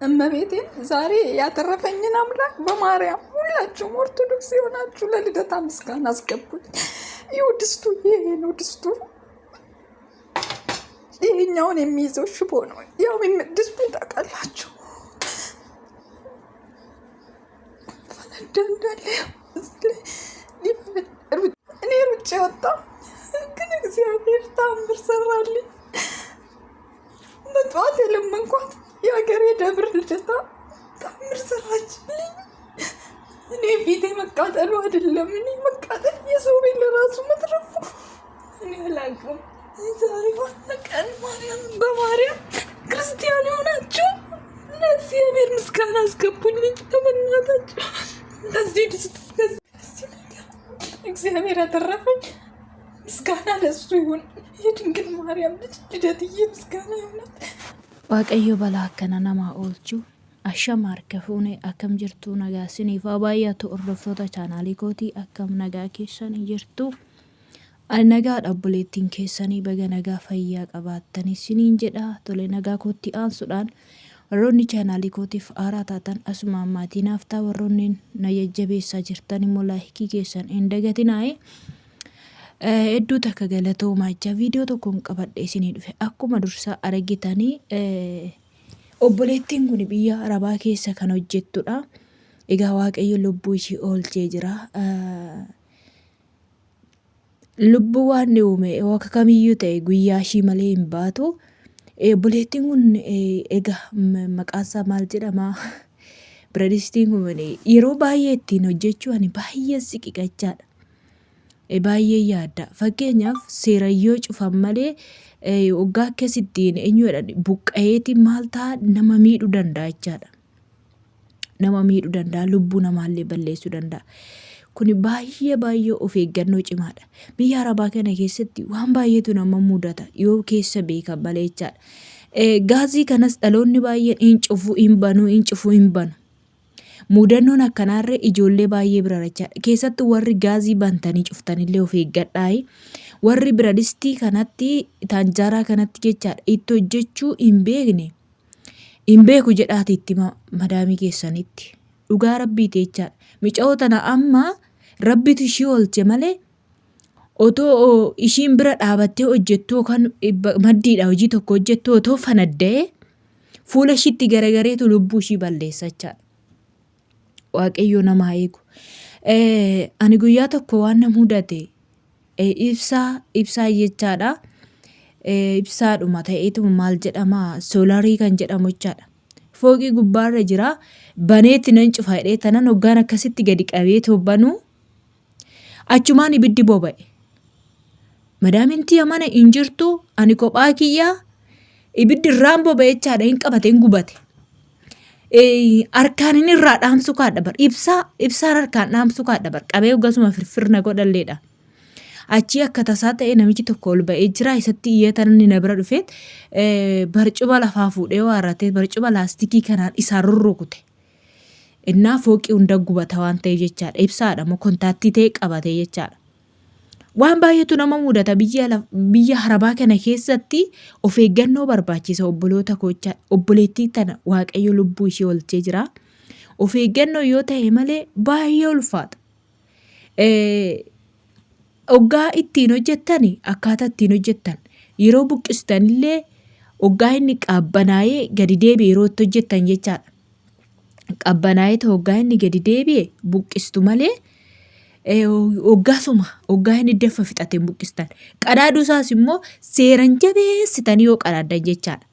እመቤቴን ዛሬ ያተረፈኝን አምላክ በማርያም ሁላችሁም ኦርቶዶክስ የሆናችሁ ለልደታ ምስጋና አስገቡኝ። ይኸው ድስቱ ይሄ ነው ድስቱ። ይሄኛውን የሚይዘው ሽቦ ነው። ያው ድስቱን ታውቃላችሁ። ፈነዳ እንዳለ እኔ ሩጬ ወጣሁ፣ ግን እግዚአብሔር ታምር ሰራልኝ። በጠዋት የለመንኳት የሀገሬ ደብር ልደታ ታምር ሰራችልኝ። እኔ ፊቴ መቃጠሉ አይደለም፣ እኔ መቃጠል የሰው ቤት ለራሱ መትረፉ እኔ አላውቅም። ዛሬ ዋና ቀን ማርያም በማርያም ክርስቲያን የሆናችሁ ለእግዚአብሔር ምስጋና አስገቡልኝ። በእናታችሁ ለዚህ ድስት ከዚህ ነገር እግዚአብሔር ያተረፈኝ ምስጋና ለሱ ይሁን። የድንግል ማርያም ልጅ ልደትዬ ምስጋና ይሁናት። Waaqayyo balaa akkana namaa oolchu. Ashama harka fuune akkam jirtu nagaa isiniif haa baay'atu hordoftoota chaanaalii kootii akkam nagaa keessanii jirtu. Ani nagaadha obboleettiin keessanii baga nagaa fayyaa qabaattanii isiniin jedha. Tole nagaa kootti aansuudhaan warroonni chaanaalii kootiif haaraa taatan asumaan maatii naaf ta'a warroonni na jajjabeessaa jirtan immoo laayikii keessan hin dagatinaayi. Hedduu takka galatoomaa jecha viidiyoo tokkoon qabadhe isinii dhufe akkuma dursaa argitanii obboleettiin kun biyya arabaa keessa kan hojjettudha. Egaa Waaqayyo lubbuu ishii oolchee jira. Lubbuu waan uume akka kamiyyuu ta'e guyyaa ishii malee hin baatu. Obboleettiin kun egaa maqaan isaa maal jedhama? Biradistiin kun yeroo baay'ee ittiin hojjechuu ani baay'ee siqiqachaadha. Baay'ee yaadda. Fakkeenyaaf seeraan yoo cufan malee hoggaa akkasittiin eenyu jedhan buqqa'eeti maal ta'a nama miidhuu danda'a jechaadha. Nama miidhuu danda'a lubbuu namaallee balleessuu danda'a. Kuni baay'ee baay'ee of eeggannoo cimaadha. Biyya arabaa kana keessatti waan baay'eetu nama mudata yoo keessa beekan malee jechaadha. Gaazii kanas dhaloonni baay'een hin cufu hin banu hin cufu hin banu. Mudannoon akkanaarree ijoollee baay'ee bira rachaadha. Keessattuu warri gaazii bantanii cuftanillee of eeggadhaayi. Warri biradistii kanatti taanjaaraa kanatti jechaadha itti hojjechuu hin beekne hin beeku jedhaati itti himaa madaamii keessanitti. Dhugaa rabbiiti jechaadha. Mica'oo tana amma rabbitu ishii oolche malee otoo ishiin bira dhaabattee hojjettu yookaan maddiidha hojii tokko hojjettu otoo fanadda'ee fuula ishiitti garagareetu lubbuu ishii balleessa jechaadha. Waaqayyoo nama haa eegu. Ani guyyaa tokko waan na mudate ibsaa ibsaa jechaadha. Ibsaadhuma ta'eetu maal jedhama soolaarii kan jedhamu jechaadha. Fooqii gubbaarra jira baneetti nan cufa jedhee tanan hoggaan akkasitti gadi qabee banuu achumaan ibiddi boba'e. Madaamin tiyya mana hin jirtu ani kophaa kiyya ibiddi irraan boba'e jechaadha hin qabate hin gubate. Harkaan inni irraa dhaamsu kaadha bar ibsaa ibsaan harkaan dhaamsu kaadha bar qabee hoggasuma firfirna godhalleedha. Achii akka tasaa ta'e namichi tokko ol ba'ee jira isatti iyyatan inni na bira dhufeet barcuma lafaa fuudhee waarratee barcuma laastikii kanaan isaan rurrukute. Innaa fooqii hunda gubata waan ta'eef jechaadha. Ibsaadha moo kontaattii ta'e qabate jechaadha. Waan baay'eetu nama mudata biyya biyya harabaa kana keessatti of eeggannoo barbaachisa obboloota koo jechaadha. Obboleettii tana Waaqayyo lubbuu ishee oolchee jira. Of eeggannoo yoo ta'e malee baay'ee ulfaata. Oggaa ittiin hojjettan akkaataa ittiin hojjettan yeroo buqqistan illee oggaa inni qabbanaa'ee gadi deebi'e yeroo itti hojjettan jechaadha. Qabbanaa'ee ta'u oggaa inni gadi deebi'e buqqistu malee oggaasuma oggaa inni daffa fixate hin buqqistan. Qadaaduu isaas immoo seeran jabeessitanii yoo qadaaddan jechaadha.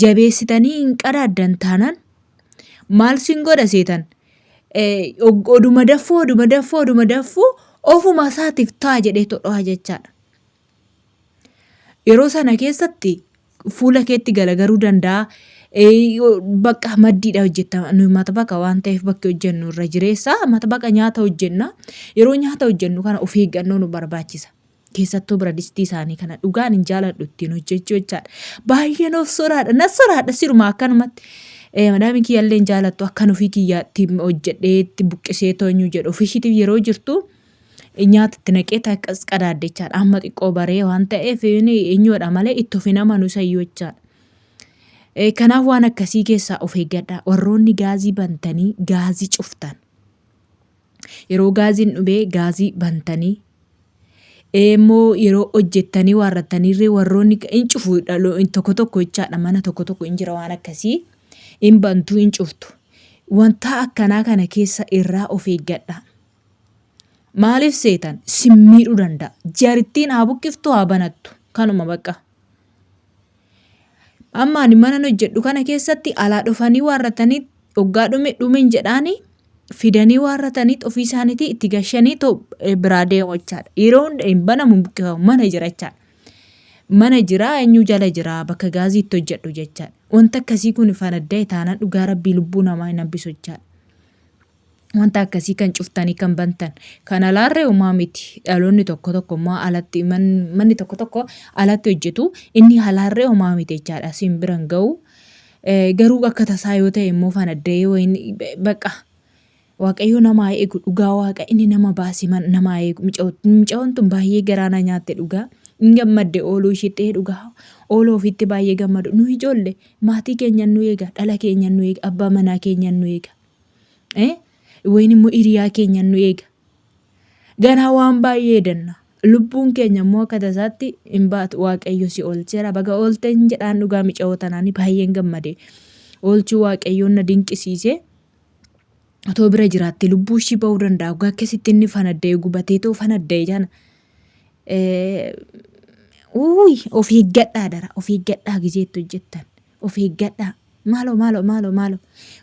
Jabeessitanii hin qadaaddan taanaan maal sin godha seetan? Oduma daffuu oduma daffuu oduma daffuu ofuma isaatiif ta'a jedhee todho'a jechaadha. Yeroo sana keessatti fuula keetti galagaruu danda'a. Bakka maddiidha hojjetta. Nuyi mata waan ta'eef bakki hojjennu irra jireessa. Mata baqa nyaata hojjenna. Yeroo nyaata hojjennu kana of eeggannoo nu barbaachisa. Keessattuu biradistii isaanii kana dhugaan hin jaaladhu ittiin hojjechuu jechaadha. Baay'een of sodaadha. Na sodaadha siruma akkanumatti. Madaamiin kiyyallee hin jaalattu akkan ofii kiyyaatti hojjedhee itti buqqisee toonyuu jedhu ofii ishiitiif yeroo jirtu nyaata itti naqee takkas qadaadde jechaadha. Amma xiqqoo baree waan ta'eef eenyuudha malee itti of hin amanu isayyuu jechaadha. Kanaaf waan akkasii keessaa of eeggadhaa. Warroonni gaazii bantanii gaazii cuftan. Yeroo gaaziin dhumee gaazii bantanii immoo yeroo hojjettanii waarrattaniirree warroonni hin cufu tokko tokko jechaadha mana tokko tokko hin jira waan akkasii hin bantuu hin cuftu. Wanta akkanaa kana keessa irraa of eeggadhaa. Maaliif seetan sin miidhuu danda'a. Jarittiin haa buqqiftu haa banattu. Kanuma bakka. Amma ani manan hojjedhu kana keessatti alaa dhufanii waarratanii hoggaa dhume dhumen jedhaani fidanii waarratanii ofii isaaniitii itti gashanii too biraa deemu jechaadha. Yeroo hunda hin banamu hin buqqifamu mana jira jechaadha. Mana jira eenyu jala jira bakka gaazii itti hojjedhu jechaadha. Wanta akkasii kun fanadda'e taanaan dhugaa rabbii lubbuu namaa hin hambisu jechaadha. Wanta akkasii kan cuftanii kan bantan. Kan alaarree homaa miti. Dhaloonni tokko tokko immoo alatti manni tokko tokko alatti hojjetu. Inni alaarree homaa miti jechaadha. Siin bira hin ga'u. Garuu akka tasaa yoo ta'e immoo fanadda'ee wayin bakka Waaqayyo nama haa eegu dhugaa waaqa inni nama baase nama haa eegu. Mucayoon tun baay'ee garaa na nyaatte dhugaa. Hin gammadde ooluu ishiitti dhugaa. Ooluu ofiitti baay'ee gammadu. Nu ijoolle maatii keenyan nu eega, dhala keenyan nu eega, abbaa manaa keenyan nu eega. Eh? Wayin immoo hiriyaa keenyan nu eega. Ganaa waan baay'ee edanna. Lubbuun keenya immoo akka tasaatti hin baatu. Waaqayyo si oolcheera. Baga oolteen jedhaan dhugaa micayoo tanaan baay'een gammade. Oolchuu Waaqayyoon na dinqisiise. Otoo bira jiraatte lubbuu ishii ba'uu danda'a. Waggaa akkasitti inni fanadda'e gubatee too fanadda'e jana. Uuy of eeggadhaa dara of eeggadhaa gizeetti hojjettan of eeggadhaa. Maaloo maaloo maaloo maaloo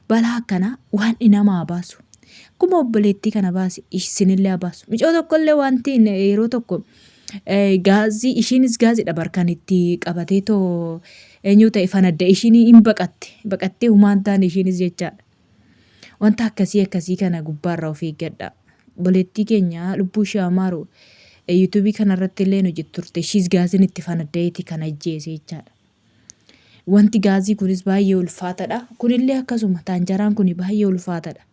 balaa akkanaa waan namaa baasu. Akkuma obboleettii kana baase isinillee haa baasu. Micoo tokkollee wanti yeroo tokko gaazii ishiinis gaaziidha bar kan itti qabatee too eenyu ta'e fanadda ishiin hin baqatte baqattee humaan taane ishiinis jechaadha. Wanta akkasii akkasii kana gubbaarraa of eeggadha. Obboleettii keenya lubbuu ishee haa maaru yuutuubii kanarratti illee hojjettu turte ishiis gaaziin itti fanadda'eeti kan ajjeese jechaadha. Wanti gaazii kunis baay'ee ulfaatadha. Kunillee akkasuma taanjaraan kun baay'ee ulfaatadha.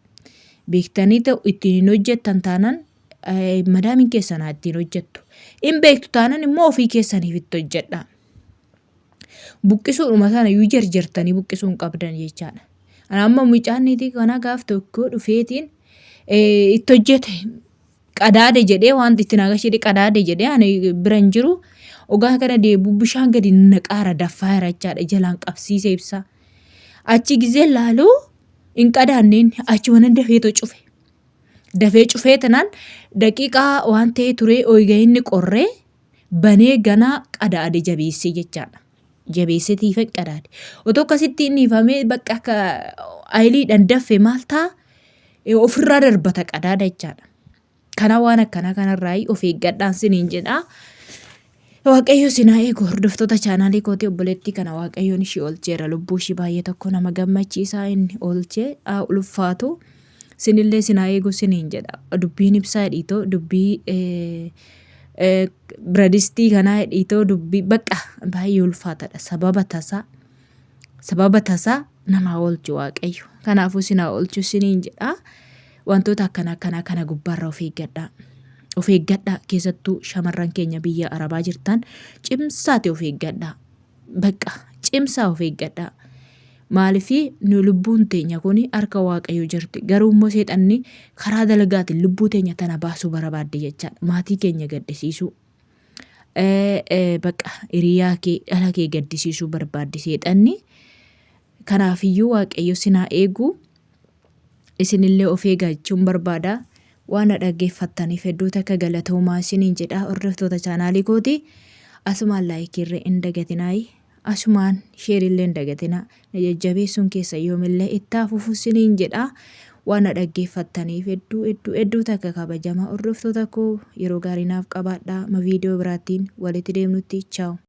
Beektanii ta'u ittiin hin hojjettan taanaan madaamiin keessan haa ittiin hojjettu. Hin beektu taanaan immoo ofii keessaniif itti hojjedha. Buqqisuudhuma sana iyyuu jarjartanii buqqisuu hin qabdan jechaadha. Ana amma mucaan niitii kanaa gaaf tokko dhufeetiin itti hojjete qadaade jedhee waan itti naa gashee qadaade jedhee ani bira hin jiru. Ogaa kana deebi'u bishaan gadi naqaara daffaa jira jechaadha jalaan qabsiise ibsaa. Achi gizee laalu hin qadaanneen achi waan dafeetoo cufe. Dafee cufee tanaan daqiiqaa waan ta'ee ture oyga inni qorree banee ganaa qadaade jabeessee jechaadha. Jabeessee tiifan qadaade. Otoo akkasitti inni ifamee bakka akka ayiliidhaan daffe maal ta'a? Ofirraa darbata qadaada jechaadha. Kana waan akkanaa kanarraa of eeggadhaan siniin jedha. Waaqayyo sinaa eegu hordoftoota chaanaalii kootii obboleettii kana Waaqayyoon ishii oolcheera lubbuu ishii baay'ee tokko nama gammachiisaa inni oolchee haa ulfaatu sinillee sinaa eegu siniin jedha dubbiin ibsaa hidhiitoo dubbii biradistii kanaa hidhiitoo dubbii bakka baay'ee ulfaatadha sababa tasaa Sababa tasaa nama haa oolchu Waaqayyo. Kanaafuu isin haa oolchu isiniin jedha. Wantoota akkana akkanaa kana gubbaarra of eeggadhaa. Of eeggadhaa keessattuu shamarran keenya biyya Arabaa jirtan cimsaati of eeggadhaa. Bakka cimsaa of eeggadhaa. Maaliif nu lubbuun teenya kun harka Waaqayyo jirti. Garuu immoo seexanni karaa dalagaatiin lubbuu teenya tana baasuu barbaadde jechaadha. Maatii keenya gaddisiisuu. Bakka hiriyaa kee dhala kee gaddisiisuu barbaaddi seexanni. Kanaafiyyuu Waaqayyo sin haa eegu. Isinillee of eegaa jechuun barbaada. Waan na dhaggeeffattaniif hedduu takka galatoomaa isiniin jedha hordoftoota chaanaalii kooti. Asumaan laayikiirree hin dagatinaayi. Asumaan share illee hin dagatinaa. Na jajjabeessuun keessan yoomillee itti haa fufu isiniin jedha. Waan na dhaggeeffattaniif hedduu hedduu hedduu takka kabajamaa hordoftoota koo yeroo gaarii naaf qabaadhaa. Ma viidiyoo biraattiin walitti deemnutti chaaw.